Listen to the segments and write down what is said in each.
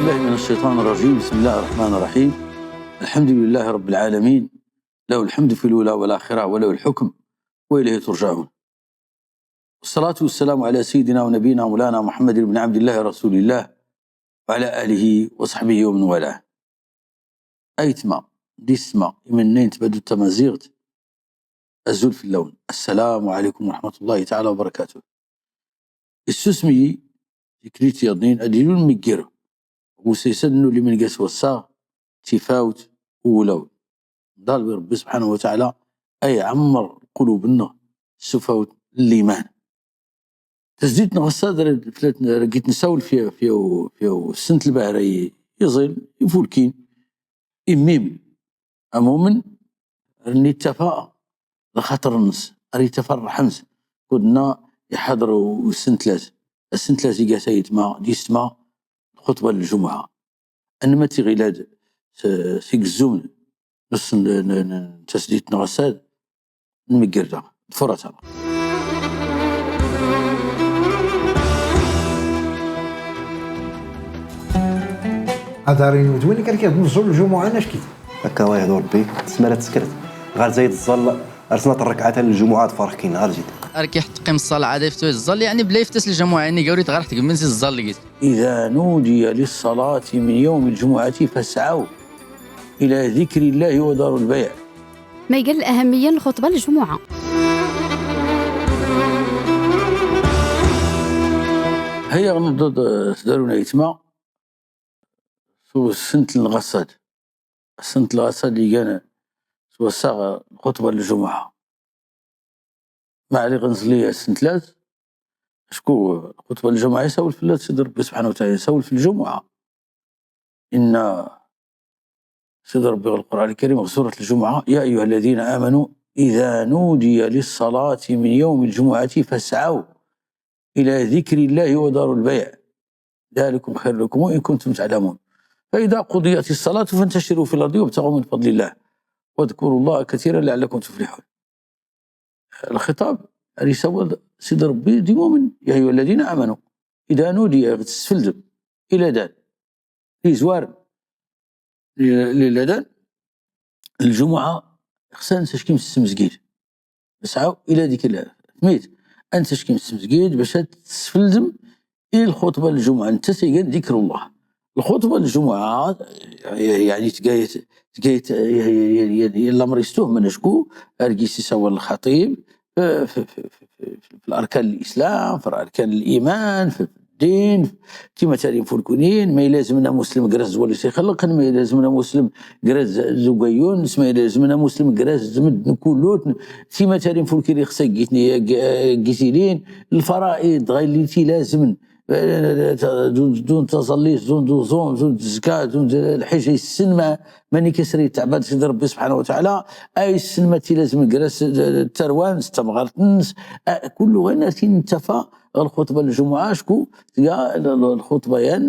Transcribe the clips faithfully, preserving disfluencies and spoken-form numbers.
بالله من الشيطان الرجيم. بسم الله الرحمن الرحيم. الحمد لله رب العالمين. له الحمد في الأولى والآخرة وله الحكم وإليه ترجعون. والصلاة والسلام على سيدنا ونبينا مولانا محمد بن عبد الله رسول الله وعلى آله وصحبه ومن والاه. Aytma d yessma, imennayen n tbadut tamaziɣt, azul fell-awen. Assalamu alaykum wa rahmatullahi ta'ala wa barakatuh. Issusem-iyi tiklit yaḍnin ad ilun meggir usayes ad nuli menga s wassaɣ tifawt n wulawen. Nḍaleb i Ṛebbi subḥanahu wa taɛala a iɛemmeṛ lqulub-nneɣ s tifawt n liman. Tazdit-nneɣ ass-a, ar git nsawel f, f, f ssent lbahra iẓil ifulkin, immim amumen ar nittafa lxaṭer-nnes, ar ittafa ṛṛeḥm-nnes, kud nna iḥaḍer ussentlaz, assentlaz iga s aytma d yessma lxuṭba n ljumuɛa. Anma tiɣilad s, s igzzumen n, n, n, n tasdit-nneɣ ass-a, nmegger daɣ d furata. Aḍar-inu d win kan kif nẓul ljumuɛa, nacki-t. Akka wa yehdu Ṛebbi, tesmara teskert. Ɣer zayd ẓẓal, ar snat ṛṛekɛat n ljumuɛa d farḥ kin, ɣer zayd. Ar k-iḥeṭṭ qim ṣṣala ɛad iftu ẓẓal, yeɛni bla iftas lǧamuɛa, yeɛni gawrit ɣer ḥeṭ gmin si ẓẓal gis. إذا نودي للصلاة من يوم الجمعة فاسعوا إلى ذكر الله وذروا البيع. Ma iga l-ahammiya n lxuṭba n ljumuɛa? Haya ɣ-nḍḍ, eh, s darun aytma, s ussent n lɣaṣṣad. Ssent n lɣaṣṣad igan s wassaɣ lxuṭba n ljumuɛa. Ma ɛli ɣ-nẓli assentlaz, acku lxuṭba n ljumuɛa isawel fell-as Sidi Ṛebbi subḥanahu wa taɛala, isawel f ljumuɛa. Inna Sidi Ṛebbi ɣ Lqur'an Lkarim ɣ surat Ljumuɛa: يا أيها الذين آمنوا إذا نودي للصلاة من يوم الجمعة فاسعوا إلى ذكر الله وذروا البيع ذلكم خير لكم إن كنتم تعلمون. فإذا قضيت الصلاة فانتشروا في الأرض وابتغوا من فضل الله واذكروا الله كثيرا لعلكم تفلحون. Lxiṭab ar isawel Sidi Ṛebbi d imumen, يا أيها الذين آمنوا. إذا نودي, ɣ tsfeldem, i ladan, i izwaren, i, i ladan, ljumuɛa, xsan s ackim s tmezgid. Fasɛaw ila dikrillah. Tmit, anta ackim s tmezgid bac ad tsfeldem i lxuṭba n ljumuɛa, netta s igan dikrullah. Lxuṭba n ljumuɛa, yeɛni tga-yat, tga-yat, lamr istuhmen acku ar gis isawal lxaṭib f, f, f larkan n lislam, f larkan n liman, f ddin, f timatarin fulkunin, ma ilazem n amuslem gr-as d walli s-ixelqen, ma ilazem n amuslem gr-as d ugayyun, ma ilazem n amuslem gr-as d medden kullutn, timatarin fulkin ixs a gitni, a g-, a gitilin, lfaraid, ɣayli tilazmen, eh, zun, zun taẓallit, zun d uẓum, zun d zzka, zun d lḥija, issen ma, mani kasri yettɛbad Sidi Ṛebbi subḥanahu wa taɛala, a issen ma tilazem gr-as d, d tarwan, s tamɣart-nnes, a, kullu ɣayen ar tin nettafa ɣ lxuṭba n ljumuɛa, acku tga l-, l-, lxuṭba yan,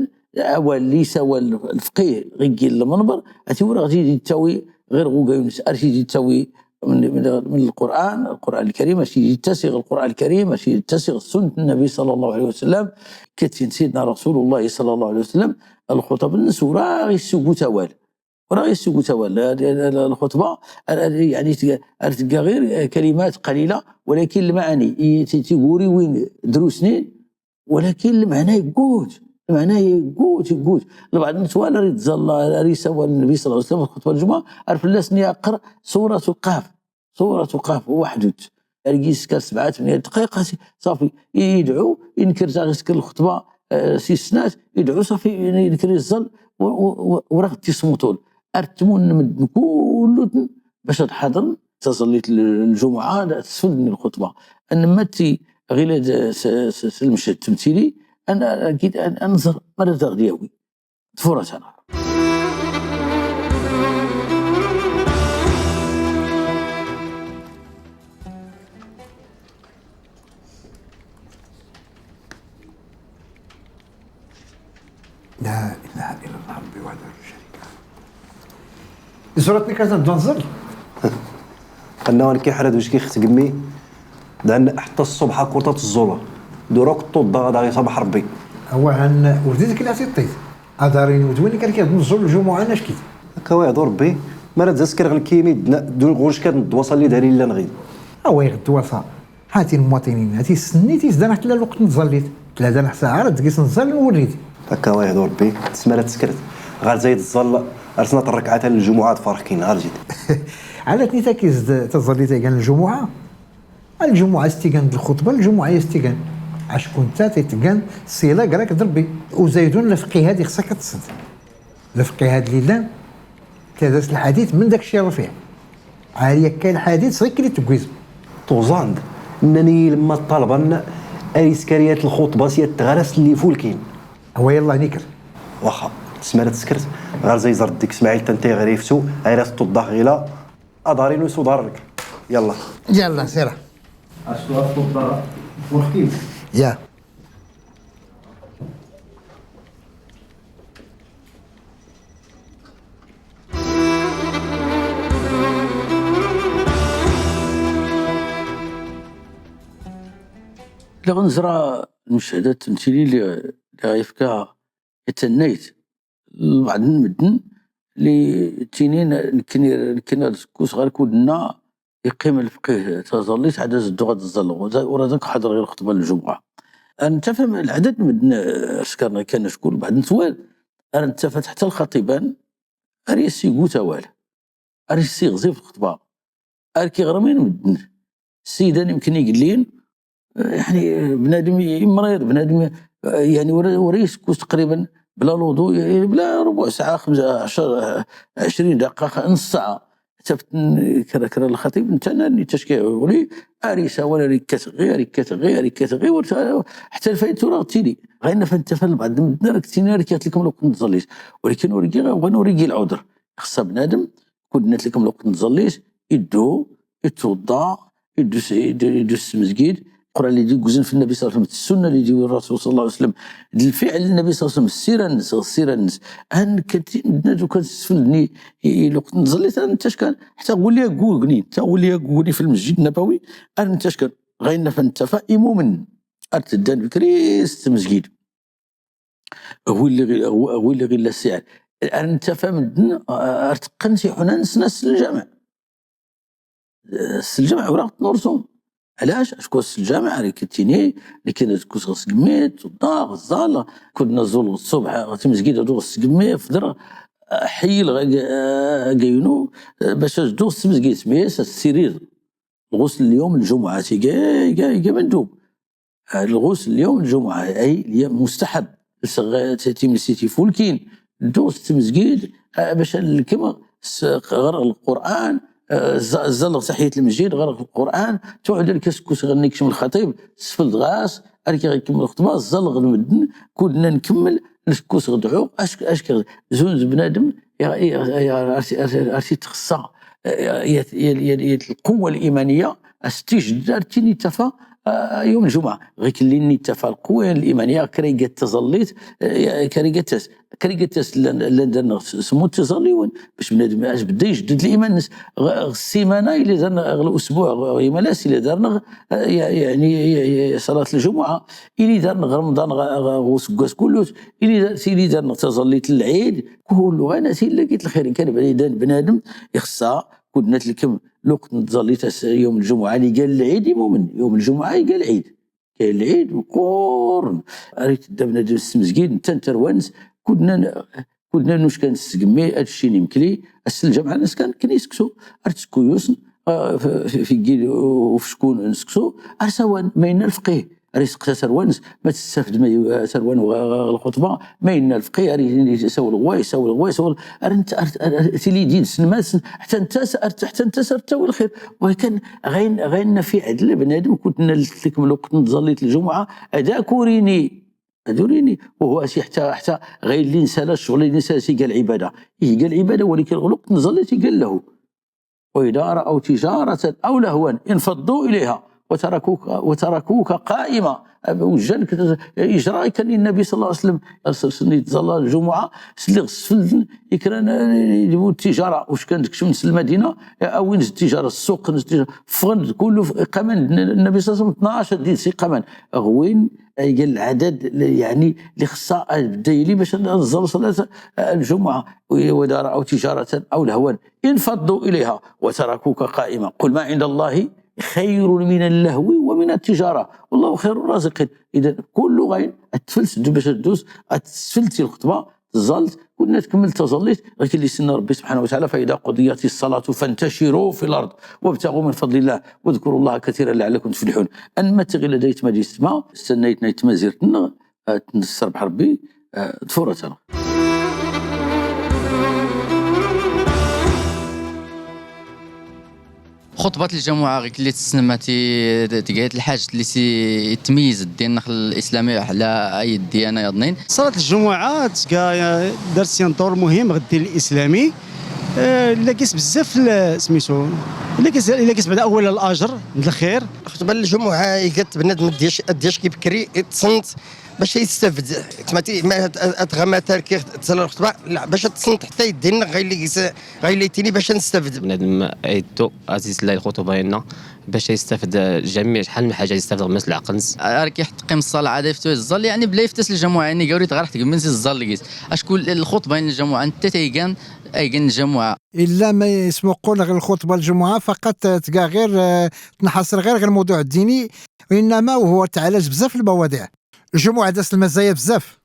awal li isawal lfqih ɣ iggi n lmenber, a tiwra ɣ tid ittawi ɣir ɣugayun-nnes, ar tid ittawi من، من، من القرآن، القرآن الكريم، أشي يتسغ القرآن الكريم، أشي يتسغ سنة النبي صلى الله عليه وسلم، كتين سيدنا رسول الله صلى الله عليه وسلم، الخطب النس ورا غي السوق تاوال. ورا غي السوق تاوال. ال-، ال-، ال-، الخطبة، ال-، ال-، يعني تلقى، تلقى غير كلمات قليلة، ولكن المعاني، ي-، تي-، تيقوري وين دروسني، ولكن المعنى يقوت، المعنى يقوت، يقوت. البعض الناس ولا ريت زال الله، ريت سوى النبي صلى الله عليه وسلم في خطبة الجمعة، عرف الناس إني أقرأ سورة قاف، سورة قاف وحدت. أرجي سكر سبعة، ثمانية دقائق، خاصي، صافي. يدعو، ينكر زاغي سكر الخطبة، آه، سي السنات، يدعو، صافي، ينكر الزل، و-، و-، و-، وراه تيصمتون. أرتمون من كل باش تحضر، تصلي الجمعة، لا تسفل من الخطبة. أنا ما تي غير هاد س-، س-، س-، المشهد التمثيلي، أنا أكيد أن-، أنظر مرة غادي يهوي. تفرج أنا. لا إله إلا الله ربي وحده لا شريك له. Isurat-nni kan ad d-nẓel. Annawan ki ḥrad wis ki xet gmi, dan ḥetta ṣṣubḥ akk ur teẓẓul. Dura akk ṭṭudda ɣad aɣ-iṣabaḥ Ṛebbi. Awa han, ur d idek la tiṭṭit. Aḍar-inu d win kan kid nẓul lǧumuɛa nacki-d. Akka wa ihdur Rebbi, mi ara d-askreɣ lkimi d-, d-, ɣur-k ad n-ddwaṣa li dari llan ɣid. Awa iɣ ddwaṣa. Hati lmuwaṭinin, hati s-nni tis da neɣ tella lweqt n tẓallit. Tella da neɣ saɛa ara d-gis nẓal n wurrid. Akka wa ihdur Rebbi, tesmara teskert. Ɣer zayd ẓẓal, ar snat rrekɛat n lǧumuɛa d farx kin, ɣer jid. Ala tni takiz d taẓallit ay gan lǧumuɛa. Lǧumuɛa s-tigan d lxuṭba, lǧumuɛa s-tigan. Acku nta tgan ṣṣila grak d Rebbi. Uzaydun lfqih ad ixṣak ad tṣed. Lfqih ad lillan, tadast lḥadit mn dak cci rfiɛ. Ar yakka lḥadit sɣi kli tgwiz. Tuẓand, nnan-iyi lemma ṭṭalban ar iskariyat lxuṭba s yat tɣarast n lifulkin. Awa yallah niker. Waxa, tesmara teskert, ɣer zayd ẓer ddik Smaɛil tantay ɣer iftu, ar as-tuḍḍax ɣila, Aḍar-inu s uḍar-nnek. Yalla. Yalla, sira. Astu astu da. Waqil. Ya. Lliɣ nẓra lmecahdat n tili li, li ɣa yefka tannayt. Lbeɛḍ n medden li ttinin nekkni, nekkni ad sekkus ɣer kudna yeqqim lfqih taẓallit, ad as-dduɣ ad ẓẓalleɣ, ur ad ak-ḥadreɣ ɣer lxeṭba n lǧumuɛa. Ar nettafam lɛadat n medden, eh, ar skarna kan acku lbeɛḍ n twal, ar nettafa ḥtta lxaṭiban, ar yessigut awal, ar yessiɣzif lxeṭba, ar kiɣrem i medden. Ssidan imken igellin, يعني، بنادم يمرض، بنادم، يعني، ورا، ورا يسكت تقريبًا بلا الوضوء، يعني، بلا ربع ساعة، خمسة، عشر، عشرين دقيقة، نص ساعة. تفت كرا، كرا الخطيب، انت انا اللي تشكي يقولي، اري سوال، اري كتغي، اري كتغي، اري كتغي، ورت-، حتى الفايت راه تيلي. غير فانت فالبعض من الدار كتيني، اري كتلكم لو كنت صليت. ولكن وريكي، غنوريكي العذر. خصها بنادم كون نتلكم الوقت نتزليت، يدو، يتوضا، يدوس، يدو-، يدوس المسجد. القرآن اللي يجي يوزن في النبي صلى الله عليه وسلم، السنة اللي يجي الرسول صلى الله عليه وسلم، الفعل النبي صلى الله عليه وسلم، السيرة النس-، السيرة النس. أن كتي ندو كان تسفل ني، ي-، الوقت نزل لي، أنا تاش كان، حتى ولي يقولني، حتى ولي يقولني في المسجد النبوي، أنا تاش كان، غير نفن تفا إمومن، أرتدان بكريست المسجد. Ɣwil li ɣi-, ɣw-, ɣwil li ɣilla ssiɛer. Ar nttaf a medden, ar teqqen tiḥuna-nsen ass n lǧameɛ. Ass n lǧameɛ ur aɣ-t-nurṣum. Ɛlac? Acku ass n lǧameɛ ar ikk-, ittini, nekkini ad kkuseɣ seg mmi, ttuddaɣ, ẓẓalleɣ, kud naẓul ɣ ṣṣubḥ ɣ tmezgida ad uɣeɣ seg mmi, fdreɣ, ḥeyyileɣ ag-, agaynu, bac ad dduɣ s tmezgida, mi as-ssirideɣ. الغسل اليوم الجمعة، iga, iga, iga mendub. الغسل اليوم الجمعة، أي اليوم مستحب. Lseɣ, t-, timlsit ifulkin, dduɣ s tmezgid, eh, bac ad lkmeɣ, s-, ɣreɣ Lqur'an, eh, ẓ-, ẓẓalleɣ taḥiyat lmesjid, ɣreɣ Lqur'an, tuɛd lkas kkus ɣer nekcem lxaṭib, sfeld ɣas, ar kiɣ ikemmel lxeṭba, ẓẓalleɣ ɣ medden, kud nna nkemmel, lkkus ɣ dɛuɣ, ack-, ack-, zun z bnadem, ya, ya, ya, ar t-, ar t-, ar t-itxeṣṣa, eh, ya, ya, ya, ya, القوة الإيمانية, As tijdar tin ittafa, ah, yawm lǧumuɛa. Ɣikelli n ittafa lquwa n liman, ya kra iga taẓallit, eh, ya kra iga tas, kra iga tas llan, llan darneɣ s-, smud tiẓalliwin, bac bnadem, bac bda ijded liman-nnes. Ɣ-, ɣ ssimana, ili darneɣ, ɣ lusbuɛ, ɣ, ɣ imalas, ili darneɣ, eh, ya, yani, ya, ya, ṣalat lǧumuɛa, ili darneɣ ɣ remḍan, ɣ, ɣ, ɣ useggas kullu, ili dar-, ili darneɣ taẓallit n lɛid, kullu ɣayna tilla git lxir, kan bnadem, bnadem, ixṣa, Kud nna tlkem lweqt n tẓallit ass yawm lǧumuɛa li iga lɛid imumen, yawm lǧumuɛa iga lɛid. Iga lɛid meqqoren. Ar itedda bnadem s tmezgid, ntta n tarwa-nnes, kud nna, kud nna nuc kan s tgemmi, ad ccin imekli, ass n lǧamɛa-nnes kan, kken i seksu, ar tsekkuyusn, ah, f-, f-, f igil ufecku n seksu, ar sawan, ma inna lfqih. Ar iseqsa tarwa-nnes, ma tessafdem ay-, tarwa-nwen ɣ, ɣ, ɣ lxuṭba, ma inna lfqih, ar i-, isawel ɣway, isawel ɣway, isawel, ar nt-, ar, ar, ar tili did-sen, ma s-, ḥtta ntas, ar t-, ḥtta ntas ar tawi lxir. Walakin ɣayn, ɣayn nna fi ɛdl bnadem, kud nna tlkem lweqt n tẓallit lǧumuɛa, ad ak urini, ad urini, uhu asi ḥtta, ḥtta ɣayn li nsala ccɣel, li nsala s iga lɛibada. Iga lɛibada, walakin ɣ lweqt n tẓallit iga llahu. وإذا رأوا تجارة أو لهوا انفضوا إليها وتركوك، وتركوك قائما. Ujjan k-, ijra ikan i Nnabi صلى الله عليه وسلم, s-, s-, nit ẓẓalla ljumuɛa, sliɣ sfelden i kra n, n, n tijara, uckan d-kecmen s lmadina, awin s tijara, ssuq n tijara, ffɣen kullu f-, iqaman n Nnabi صلى الله عليه وسلم, tnac ad d-iqaman. Ɣwin, ay, iga lɛadad, yeɛni, li xṣa ad bedda yili bac ad nẓẓall ṣṣalat, eh, ljumuɛa, وإذا رأوا تجارة أو لهوا انفضوا إليها وتركوك قائما. قل ما عند الله خير من اللهو ومن التجارة والله خير الرازقين. Idan, kullu ɣayen ad tfelt bac ad tdus, ad tesfelt i lxutba, tẓallt, kunna tkemmel taẓallit, ɣikelli s inna Ṛebbi سبحانه وتعالى: فإذا قضيت الصلاة فانتشروا في الأرض وابتغوا من فضل الله واذكروا الله كثيرا لعلكم تفلحون. Anma tiɣila d aytma d yessetma, ssannayt n aytmazirt-nneɣ, ad tt-nesserbeḥ Ṛebbi, eh, d furat-nneɣ. خطبة الجمعة, ɣikelli tessnem, tga lḥaǧ li s-itmeyyiz ddin-nneɣ l-islami ɛla ay ddiyana yaḍnin. صلاة الجمعة تلقى دارت سي دور مهم غ الدين الإسلامي. آه، إلا كيس بزاف ال-، سميتو، إلا كيس، إلا كيس بعد أولا الأجر، الخير. خطبة الجمعة يقت بنادم ديش، ديش كي بكري يتصنت باش يستافد. تما تي-، ما ات-، اتغمى تركي تصلى الخطبة، لا، باش تصنت حتى يدينا غير اللي يس-، غير اللي يتيني باش نستافد. بنادم عيدو عزيز الله الخطبة هنا باش يستافد جميع شحال من حاجة يستافد من العقل. راكي حتى تقيم الصلاة عاد يفتو الزال، يعني بلا يفتس الجمعة، يعني قاوري تغرح تقمن سي الزال لقيت. اشكون الخطبة هنا الجمعة، انت تيقان، ايقان الجمعة. إلا ما يسمو قول غير الخطبة الجمعة فقط، آه، تلقى غير، آه، تنحصر غير، غير الموضوع الديني، وإنما وهو تعالج بزاف المواضيع. الجمعة دازت المزايا بزاف.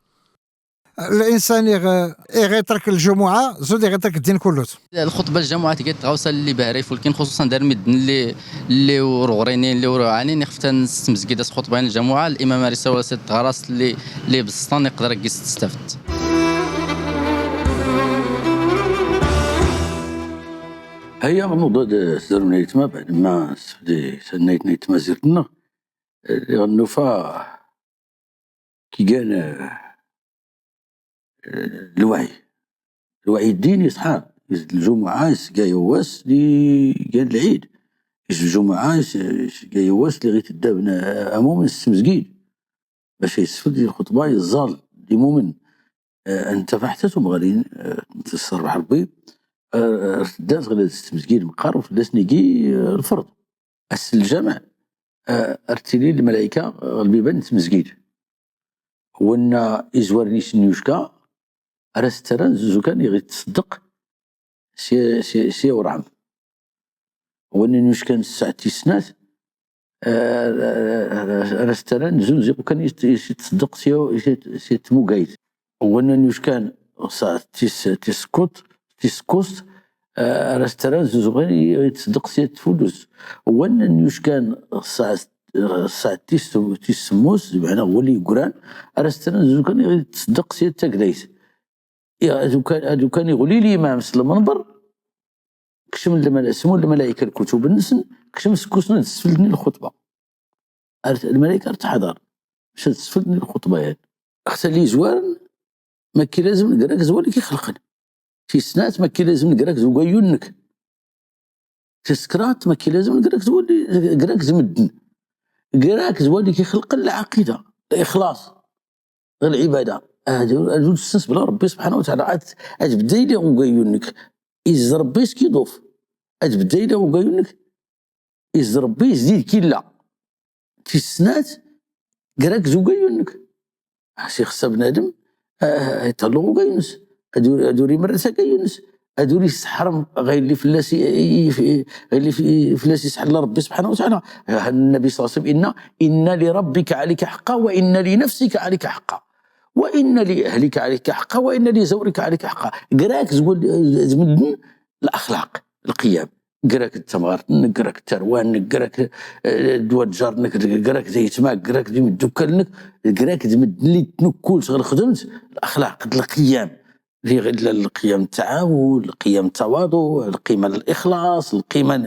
الإنسان يغ-، يغيترك الجمعة، زود يغيترك الدين كله. الخطبة الجمعة تقيت غاوسة اللي بهري فولكين، خصوصًا دار مدن اللي، اللي ورغرينين، اللي وروعانين، يخفتن ست مسجد خطبين الجمعة، الإمام رسالة ست غراس اللي، اللي بسطان يقدر يقيس تستفد. هيا نوض سدرنا يتما بعد ما سفدي سنيتنا يتما زرتنا. آه، غنوفا كي كان، آه، آه، الوعي. الوعي الديني صحاب. الجمعة يسقى يواس لي كان العيد. الجمعة يس-، يسقى يواس لي غيت الدابنا أمو من السمزقيد. باش يستفد الخطبة يزال دي مؤمن. آه، انت فحتى تبغالين، آه، تسر بحربي. آه، آه، داز غير السمزقيد مقارب، داز نيجي، آه، الفرض. أس الجمع، آه، أرتلي الملائكة غالبيبان تمزقيد. ونا إزوار نيس نيوشكا، أرستران زوزوكان يغي تصدق سي، سي، سي ورعم. ونا نيوشكان الساعة تيسنات، آه، آه، آه، أرستران زوزوكان يت-، يتصدق سي، سي، سي تموقايت. Wanna n yuckan ɣ ssaɛa tis, tis kuẓt, tis kuẓt, eh, ar as-ttarran zuzwɣin i, i tṣeddeqt s yat tfullust. Wanna n yuckan ɣ ssaɛa, ɣ ssaɛa tis, tis semmus, meɛna wali yeggran, ar as-ttarran zuzwɣin i tṣeddeqt s yat tagdayt. Ya, ad ukan, ad ukan iɣli limam s lmenber, kecmen lmala-, smun lmalayka lkutub-nsen, kecmen seg usna d sfelden i lxutba. Ar, lmalayka ar tḥaḍar, bac ad sfelden i lxutba yan. Xta li izwaren, makki lazem neg rak d wali k-ixelqen. Tis snat, makki lazem neg rak d ugayyun-nnek. Tis kraḍt, makki lazem neg rak d wali, neg rak d medden. Neg rak d wali k-ixelqen lɛaqida, lixlaṣ. Ɣer lɛibada. Ad, ad ur tessens bla Ṛebbi subḥanahu wa taɛala. Ad, ad bedda yili ugayyun-nnek. Is d Ṛebbi s k-iḍuf. Ad bedda yili ugayyun-nnek. Is d Ṛebbi, is d-, k-illa. Tis snat, neg rak d ugayyun-nnek. As ixessa bnadem, ah, ad iṭelleɣ ugayyun-nnes. Ad ur, ad ur imerret ageyyun-nnes. Ad ur isseḥrem ɣer yelli fell-as i, i, i, ɣer yelli f-, i, fell-as isḥella Ṛebbi subḥanahu wa taɛala. Ha Nnabi ṣalla Llahu ɛalayhi wa sallam inna: إن لربك عليك حقا وإن لنفسك عليك حقا وإن لأهلك عليك حقا وإن لزوجك عليك حقا. Neg rak d wal-, d medden, laxlaq, lqiyam. Neg rak d tamɣart-nnek, neg rak d tarwa-nnek, neg rak, eh, d wadjar-nnek, neg rak d aytma-k, neg rak d imeddukkal-nnek, neg rak d medden li tnukkult ɣer lxedmt, laxlaq, d lqiyam. Li ɣ-, la-, lqiyam n ttɛawun, lqiyam n ttawaḍuɛ, lqiyam n lixlaṣ, lqiyam n,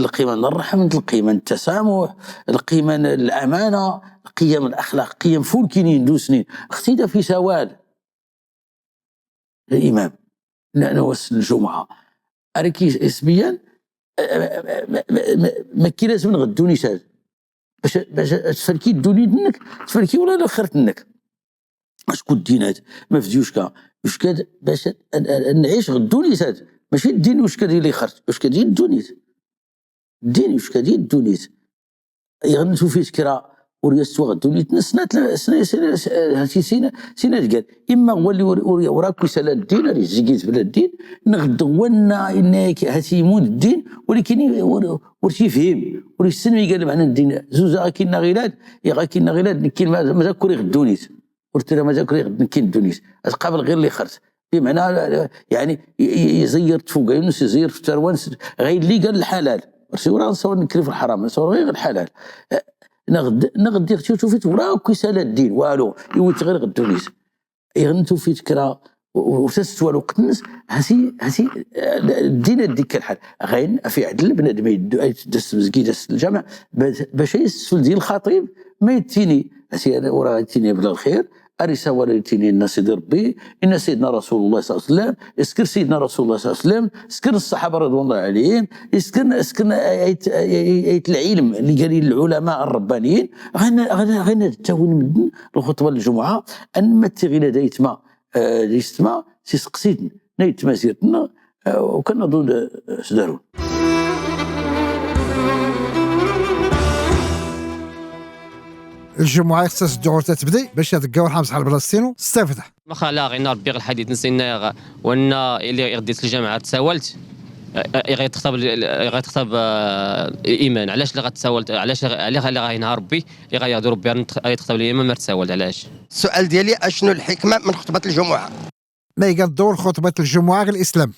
lqiyam n ṛṛeḥmt, lqiyam n ttasamuḥ, lqiyam n lamana, lqiyam n laxlaq, qiyam fulkinin d usnin. Xtida fi sawal limam, na, na wass n ljumɛa. Ar ki-, isbiyan, eh, ma, ma, ma, ma, makki lazem nɣeddu nisal. Bac, bac ad tferki ddunit-nnek, tferki wala laxert-nnek. Acku ddin ad, ma fd yucka, yucka-d bac ad, ad, ad, ad nɛic ɣ ddunit ad. Maci ddin yucka-d i lixert, yucka-d i ddunit. Ddin yucka-d i ddunit. Iɣ n tufit kra ur yas-twaɣ ddunit-nnes, snat la, sna, sna, sna, hati sin, sin ad gan. Imma ɣ walli ur, ur, ur akk isala ddin, ar izzigit bla ddin, neɣ d wanna inna-yak hati imud ddin, walakin ur, ur t-ifhim, ur issen ma iga lmeɛna n ddin. Zuza akin neɣ ilad, iɣ akin neɣ ilad, nekkin ma, ma zakuriɣ ddunit. Ur tira ma zakuriɣ nekkin ddunit. Ad qabel ɣir lixert. Bimɛna, yaɛni, i-, i-, iẓeyyer tfuga, yunnes iẓeyyer f tarwa-nnes, ɣayr li gan lḥalal. Ur si ura nṣawar nekkri f lḥaram, nṣawar ɣir lḥalal. Eh, neɣ d-, neɣ diɣ tiwtufit ur akk isala ddin, walu, iwit ɣir ɣ ddunit. Iɣ n tufit kra, u-, u-, ur tas-ttwal lweqt-nnes, hati, hati, eh, ddin ad d-ikka lḥal. Ɣayen, af iɛdel, bnadem ay d-, ay d-, as tmezgida, as lǧameɛ, ba-, bac ay yessfeld i lxaṭib, ma yettini, hati, ur aɣ-yettini bla lxir, Ar isawal ar ittini inna Sidi Ṛebbi, inna Sidna Rasulullah صلى الله عليه وسلم, isker Sidna Rasulullah صلى الله عليه وسلم, isker ṣṣaḥaba رضوان الله عليهم, isker, isker ayt, ayt, ayt lɛilm, li gari lɛulama ṛṛabbaniyin, ɣayna, ɣayna, ɣayna ad ttawin medden lxuṭba n lǧumuɛa, anma tiɣila d aytma, eh, d yessetma, s iseqsiten, n ayt tmazirt-nneɣ, eh, u kan aḍu d, eh, s darun. Lǧumuɛa ixṣṣas dduɛur tatbdi, bac ad ggaw ḥamṣ ḥal Blasṭinu, s tafda. Maxa la ɣinna Ṛebbi ɣ lḥadit nsen, inna-yaɣ, wanna illi iɣ ddit lǧameɛ ad tsawalt, eh, iɣ itxtab, iɣ itxtab, eh, iman. Ɛlac la ɣa tsawalt, ɛlac, ɛlac la ɣa inha Ṛebbi, iɣ a yaɣdu Ṛebbi ar nt-, iɣ itxtab liman mar tsawalt, ɛlac? السؤال ديالي، أشنو الحكمة من خطبة الجمعة؟ Ma igan ddawr n lxuṭbat n lǧumuɛa ɣ lislam?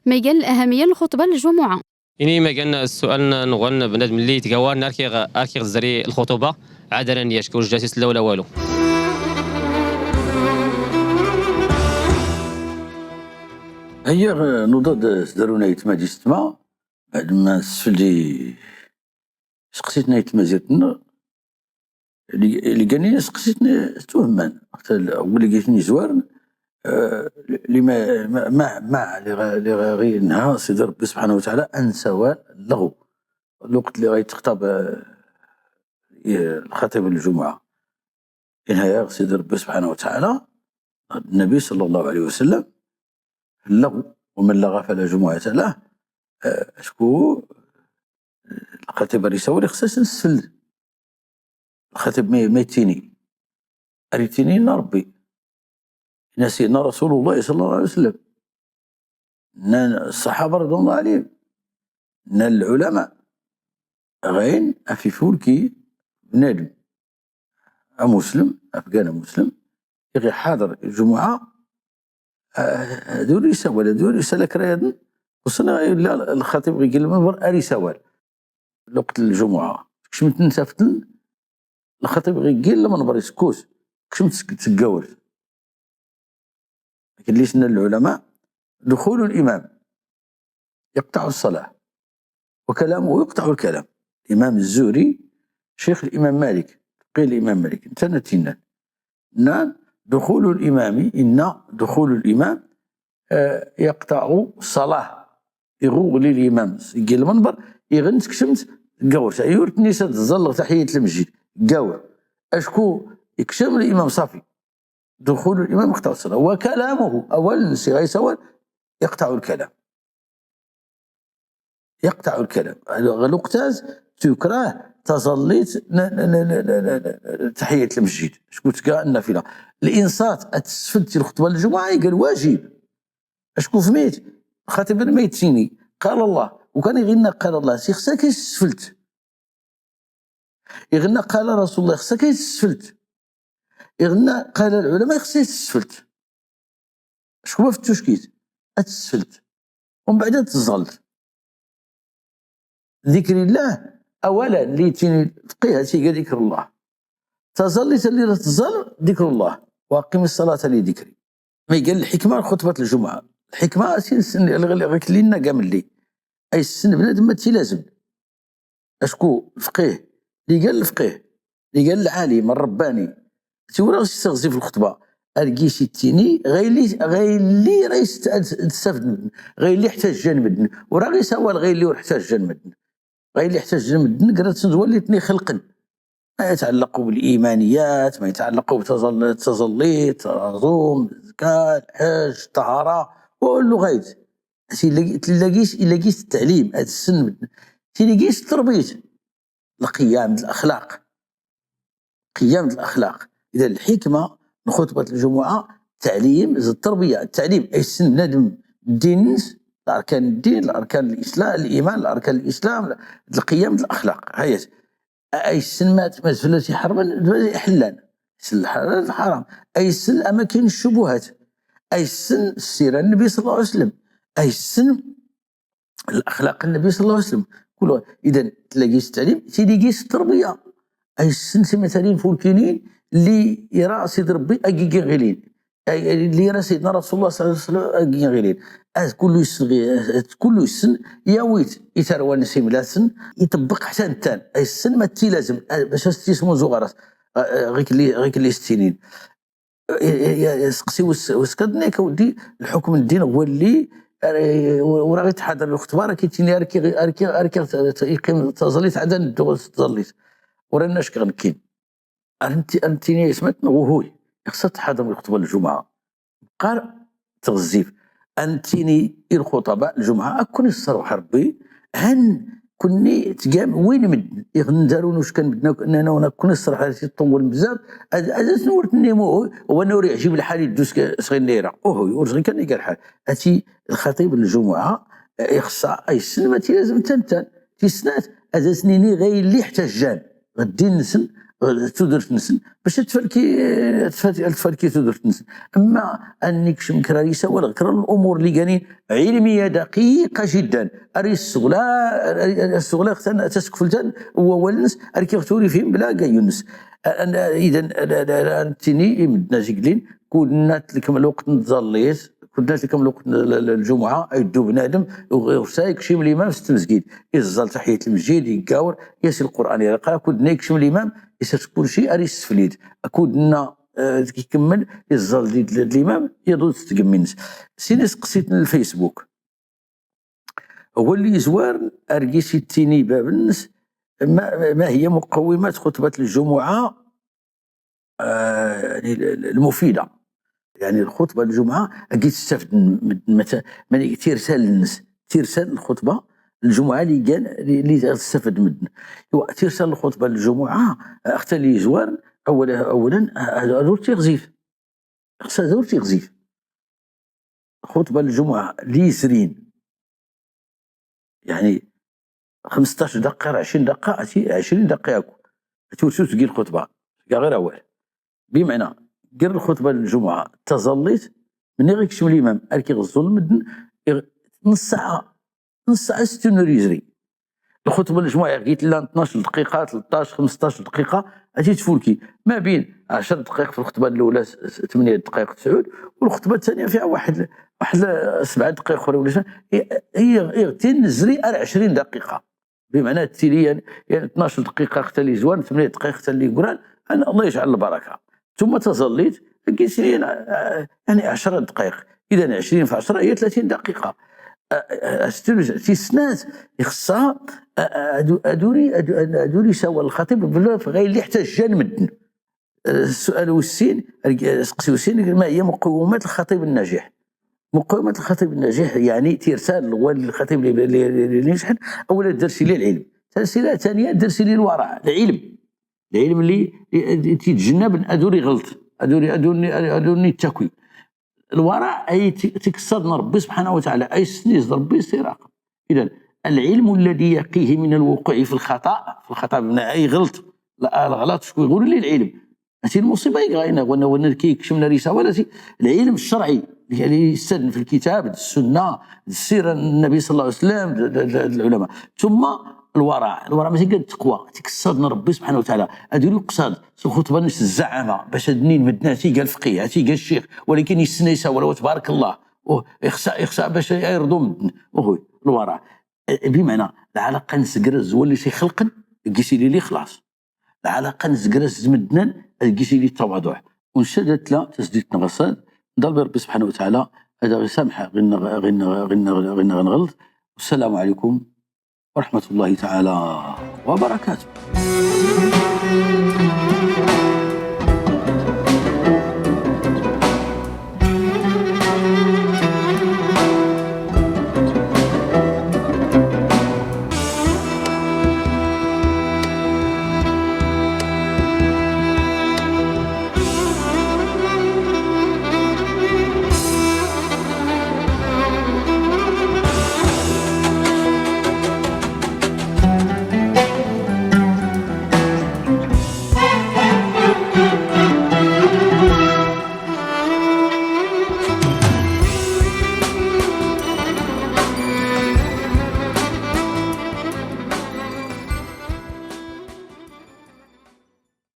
Ma igan lahamiya n lxuṭba n lǧumuɛa? Ini ma igan ssual n-, nɣun bnadem lli itgawaren ar k-iɣ-, ar k-iɣ-tezri lxuṭuba, ɛad ara n-yack, ur jjas isella ula walu. Haya, eh, nuḍa-d, eh, s darun aytma d yessetma, baɛd ma nsfeld i seqsiten ayt tmazirt-nneɣ, li, li gani seqsiten twehman. Ɣ wulli giten izwaren, eh, li ma, ma, ma, ma, li ɣa, li ɣa ɣi inha Sidi Ṛebbi subḥanahu wa taɛala, ad nsawal lɣu. Lweqt li ɣa itxṭab, eh, lxaṭib n lǧumuɛa. Inha-yaɣ Sidi Ṛebbi subḥanahu wa taɛala, Nnbi ṣalla Llahu ɛalayhi wa sallam, lɣu, ومن لغى فلا جمعة له, eh, acku, eh, lxaṭib ar isawal ixṣṣa ad nsfeld. Lxaṭib ma, ma ittini. Ar ittini inna Ṛebbi. Inna Sidna Rasulullah ṣalla Llahu ɛalayhi wa sallam. Nnan ṣṣaḥaba ridwanullah ɛalayhim. Nnan lɛulama. Ɣayen af ifulki bnadem amuslem, afgan amuslem, iɣ iḥaḍer lǧumuɛa, eh, ad ur isawal, ad ur isala kra yaḍen, xuṣṣan illa lxaṭib ɣ iggi n lmenber ar isawal. Lweqt n lǧumuɛa, kecmen-ten saften, lxaṭib ɣ iggi n lmenber isekkut, kecmen-t seg tgawt. Akken lli s-nnan lɛulama, دخول الإمام يقطع الصلاة وكلامه يقطع الكلام. الإمام الزهري شيخ الإمام مالك، فقيه الإمام مالك، netta-nni t-innan. Nnan دخول الإمام, inna دخول الإمام, eh, يقطع الصلاة. Iɣuɣli limam seg lmenber, iɣ nn tkecmt tgawt. Ay ur tnis ad tẓall ɣ taḥiyat lmesjid. Gawt. Acku ikcem limam ṣafi. دخول الإمام يقطع الصلاة. وكلامه, awal-nnes iɣ a isawal, يقطع الكلام. يقطع الكلام. Ɣ lweqt-as tukrah taẓallit n, n, n taḥiyat lmesjid. Acku tga nnafila. Linṣat ad tsfelt i lxuṭba n lǧumuɛa, iga lwajib. Acku fmit, lxaṭib ma ittini, قال الله, u kan iɣ inna قال الله, ixṣṣa ad k-issfelt. Iɣ inna قال رسول الله, ixṣṣa ad k-issfelt. Iɣ inna قال العلماء, ixṣṣa ad k-issfelt. Acku ma ftuckit, ad tsfelt. Umbeɛd ad tẓallt. Dikr illah, awal-a lli ittini lfqih, ad tiga ذكر الله. Taẓallit lli ra tẓall, ذكر الله. وأقم الصلاة لذكري. Ma iga lḥikma n lxuṭbat n lǧumuɛa. Lḥikma, asin, sin, ɣ, ɣ, ɣ, lli nna gamlli. Ay ssen bnadem ma tilazem. Acku lfqih, lli iga lfqih, lli iga lɛalim, rrebbani, tiwra ɣ-s issiɣzi f lxuṭba, ar gis ittini, ɣaylli, ɣaylli ra ist-, ad, ad stafden medden, ɣaylli ḥtaǧǧan medden, ur aɣ isawal ɣaylli ur ḥtaǧǧan medden. Ɣaylli ḥtaǧǧan medden, gra-tsen d walli ten-ixelqen. ما يتعلق بالإيمانيات، ما يتعلق بتظل-، التظليت، الصوم، الزكاة، الحج، الطهارة، كله غايت. أسي إلا جيت، إلا جيت، إلا جيت التعليم، هاد السن، تيلي جيت التربيت، القيم، الأخلاق، قيم الأخلاق. إذا الحكمة من خطبة الجمعة تعليم، التربية، التعليم، أي السن بنادم الدين، الأركان الدين، الأركان الإسلام، الإيمان، الأركان الإسلام، القيم، الأخلاق. هاي أيسن ما، ما زفلت يحرمن، ما يحلان. يسن الحلال الحرام. أيسن الأماكن الشبهات. أيسن السيرة النبي صلى الله عليه وسلم. أيسن الأخلاق النبي صلى الله عليه وسلم. كل، إذن تلاقي التعليم، تيجي التربية. أيسن سي مثلا فولكينين اللي يرى سيد ربي أجي غلين. أي، اللي راه سيدنا رسول الله صلى الله عليه وسلم، آه، كل يسن، كل يسن ياويت يتروى نسيم لاسن يطبق حتى نتان. أي السن ما تي لازم، آه، باش تسمو زغرس، آه، آه، غيك اللي، غيك اللي ستينين. آه، آه، آه، سقسي وس-، وسكدني كودي الحكم الدين هو اللي، آه، وراه غيتحضر الخطبة، راه كيتيني، راه كي، راه كي، راه كي يقيم تزليت عاد ندو تزليت. وراه الناس كغنكين. أنت، أنتيني سمعت نغوهوي. خصها تحضر الخطبة الجمعة. قار تغزيف. أنتيني الخطباء الجمعة، أكون الصروح ربي. هن كني تجام وين مدن. يغندرون وش كان بدنا، أنا، وأنا كون الصروح هذا يطول بزاف. هذا، هذا سنورت النيمو، وأنا وري عجيب الحال يدوس ك-، صغير نيرة. أوه، يورزغي كان يقال الحال. أتي الخطيب الجمعة، إخصاء أي السنة ما تي لازم تنتن. تيسنات، هذا سنيني غير اللي احتجان. غدي نسن، غ-، تودرت نسن. باش تفلكي، تفلكي، تفلكي تودرت نسن. أما أنك شمكرا ريسا ولا غكرا الأمور اللي قانين علمية دقيقة جدا. أري السغلا، أري السغلا ختان تسكفلتان هو والنس، أري كي غتوري فيهم بلا قايونس. أنا إذن، أنا، أنا، أنا تيني إمدنا زقلين، كنا تلكم الوقت نتظليت، كنا تلكم الوقت ال-، ال-، الجمعة، أيدو بنادم، وغ-، وسايك شي من الإمام ست مسجد، يزال تحية المسجد، يقاور، ياسي القرآن يقرا، كنا يكشم الإمام، يسرت كل شيء، أري السفليد. كنا، آه، كيكمل، يزال ديد ال-، الإمام، يدو تتقمينس. سيني سقسيت الفيسبوك. هو اللي يزوار، أرقي سيتيني بابنس، ما، ما هي مقومات خطبة الجمعة؟ آه، يعني ال-، ال-، المفيدة. يعني الخطبة الجمعة أكيد تستفد من، من، من، من تيرسال الناس، تيرسال الخطبة الجمعة اللي كان، اللي، اللي تستفد منه. إيوا، تيرسال الخطبة الجمعة، آه، أختي اللي يزوار، أولا، أولا، آه، هذا دور تيغزيف. خصها دور تيغزيف. خطبة الجمعة اللي يسرين. يعني، خمسطاش دقيقة، عشرين دقيقة، عشرين دقيقة هاكو. تورسو تقي الخطبة. كاع غير أول. بمعنى، غير الخطبة الجمعة تزليت، مني غيكشم الإمام، أركي غزو المدن، إغ-، نص ساعة، نص ساعة ستون يزري. الخطبة الجمعة قلت لها اثناش دقيقة، ثلطاش، خمسطاش دقيقة، أتي تفولكي. ما بين عشر دقائق في الخطبة الأولى، س-، س-، ثمانية دقائق تسعود، والخطبة الثانية فيها واحد، واحد سبع دقائق أخرى ولا شي. هي، هي، هي تنزري على عشرين دقيقة. بمعنى تيلي يعني، يعني اثناش دقيقة حتى لي زوان، ثمانية دقائق حتى لي قران، أنا الله يجعل البركة. ثم تظليت، قلت لي أنا، آه، يعني عشر دقائق. إذا عشرين في عشرة هي ثلاثين دقيقة. آه، آه، آه، ستيل-، تيسنات، يخصها، آه، آه، أدو-، أدوري، أدو-، أدوري سوا الخطيب بلا في غير اللي يحتاج جان مدن. آه، السؤال والسين، آه، سقسي والسين، ما هي مقومات الخطيب الناجح؟ مقومات الخطيب الناجح، يعني، تيرسال هو الخطيب اللي، اللي، اللي، اللي ينجح، أولا درسي لي العلم. ترسيلة ثانية، درسي لي الورع، العلم. العلم اللي، اللي تيتجنب أدوري غلط، أدوري، أدورني، أدورني التكوين. الورع أي ت-، تكصد من ربي سبحانه وتعالى، أي سنيز ربي سراق. إذن العلم الذي يقيه من الوقوع في الخطأ، في الخطأ بمعنى أي غلط، لا، الغلط شكون يقول لي؟ العلم. هاتي المصيبة يقرا هنا، وانا، وانا كي يكشمنا رسالة، هاتي العلم الشرعي اللي يستدن في الكتاب، السنة، السيرة، النبي صلى الله عليه وسلم، د-، د-، د-، العلماء. ثم الورع، الورع ماشي غير التقوى، تكصد من ربي سبحانه وتعالى. هادو اللي قصاد، سو خطبة ناس الزعامة، باش هاد النين مدنا، هاتي قال الفقيه، هاتي قال الشيخ، ولكن يسنى يساوى، وتبارك الله. أوه، إخصاء، إخصاء باش يرضو مدن. أوه، الورع. بمعنى، العلاقة نسقرز هو اللي سيخلقن، قيسي لي لي خلاص. العلاقة نزقرس زمدنان، أد جيسي لي التواضع. ونشدت لا تسديد نغسل، ضرب ربي سبحانه وتعالى، هذا غير سامحة، غير نغ-، غير نغ-، غير نغ-، غير نغ-، نغلط. والسلام عليكم ورحمة الله تعالى وبركاته. وبركاته.